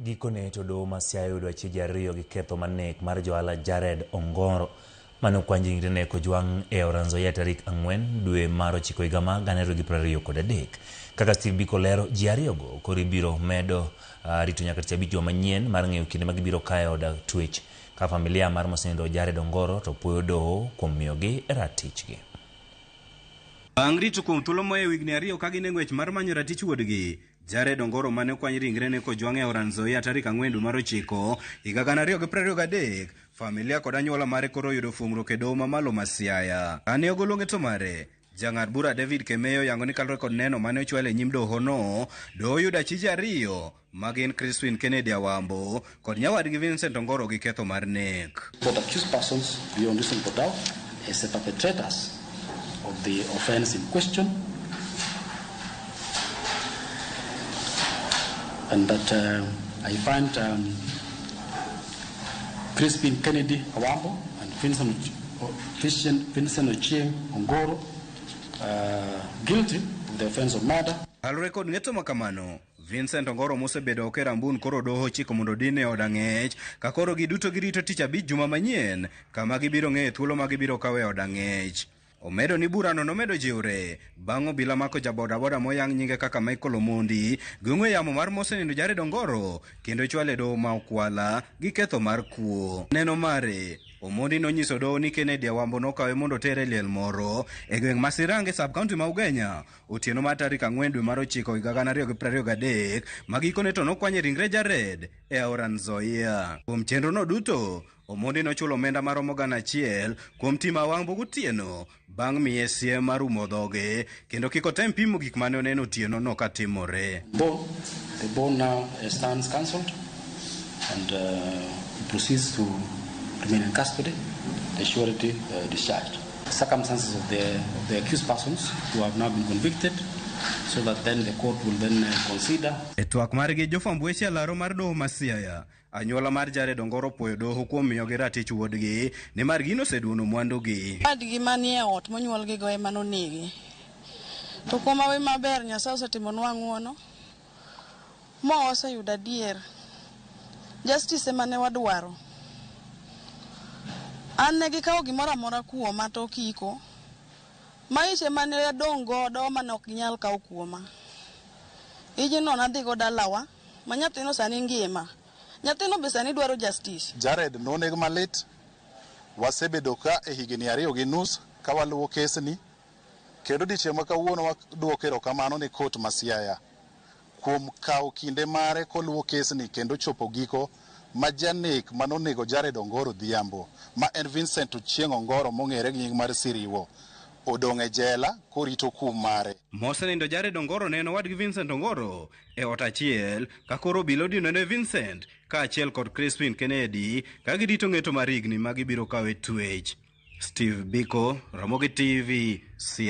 Gikone to doho ma Siaya oyudo achije ariyo gi ketho mar nek mar johala Jared Ongoro mane okwany ringrene kojwang' e aora Nzoia tarik 4 dwe mar ochiko higa mar 2023. Kaka Steve Biko lero, ji ariyogo koro ibiro medo rito nyaka tich abich juma manyien mar ng'eyo kinde ma gibiro kayo e od twech. Ka familia mar mosenindo Jared Ongoro to puoyo doho kuom miyogi ratichgi. Bang' rito kuom thuolo mohewo higni ariyo ka gin e ng'wech mar manyo ratich wuodgi, Jared Ongoro mane okwany ringrene kojwang' e aora Nzoia tarik 4 dwe mar ochiko higa 2023, familia kod anyuola mare koro oyudo fuong'ruok e doho mamalo ma Siaya. Kane ogolo ng'eto mare, jang'ad bura David Kemeyo oyango ni kaluwore kod neno mane ochwal e nyim dohono, doho oyudo achije ariyo ma gin Crispin Kennedy Awambo kod nyawadgi Vincent Ongoro gi ketho mar nek. Both accused persons beyond reasonable doubt as the perpetrators of the offense in question, and that I find Crispin Kennedy Awambo and Vincent Ochieng Ongoro guilty of the offense of murder. Kaluwore kod ng'eto ma kamano, Vincent Ongoro mosebedo oko e rambun koro doho ochiko mondo odin e od ang'ech ka koro giduto girito tich abich juma manyien kama gibiro ng'eyo thuolo ma gibiro kawo e od ang'ech. Omedo ni burano nomedo jiwre bang' obila mako jabodaboda moyang nyinge kaka Michael Omondi gi ong'we yamo mar mosenindo Jared Ongoro kendo chwale e doho ma Okwala gi ketho mar kuo. Neno mare, Omondi nonyiso doho ni Kennedy Awambo nokawe mondo otere e liel moro e gweng' ma Sirange sub county ma Ugenya otieno mar tarik 4 dwe mar ochiko higa 2023 ma gikone to nokwanye ringre Jared e aora Nzoia. Kuom chenrono duto, Omondi nochulo omenda maromo 1,000 kuom timo Awambo gotieno bang' miye siem mar umo dhoge kendo kik otem pimo gik mane oneno otieno no katimore. The bond now stands cancelled and he proceeds to remain in custody, the surety discharged. Circumstances of the accused persons who have now been convicted, so that then the court will then consider. E twak margi jofwamb weche e laro mar doho ma Siaya, anyuola mar Jared Ongoro puoyo doho kuom miyogi ratich wuodgi nimar gino oseduono mwandugi. Wadgi manie ot monyuolgigo ema nonege. To kuom hawi maber Nyasaye osetimonwa ng'uono ma waseyudo adier. Justice ema ne wadwaro. An ne gikawo gimoro amora kuoma tok iko. Maisha ema ne adong' godo mane ok ginyal kawo kuoma. Ijno nadhigo dalawa ma nyathino sani ngima. Nyathino be sani dwaro justice. Jared noneg malit. Wasebedo ka e higni 2.5 ka waluwo kesni. Kendo odiechieng' ma kawuono waduoko erokamano ne kot ma Siaya kuom kawo kinde mare koluwo kesni kendo chopo giko ma janek manonego Jared Ongoro Odhiambo ma en Vincent Ochieng' Ongoro mong'ere gi nying mar Siriwo odong' e jela korito kum mare. Mosenindo Jared Ongoro ne en owadgi Vincent Ongoro e ot achiel ka koro obila odino ne Vincent kaachiel kod Crispin Kennedy ka girito ng'eto mar higni ma gibiro kawo e twech. Steve Biko, Ramogi TV, Siaya.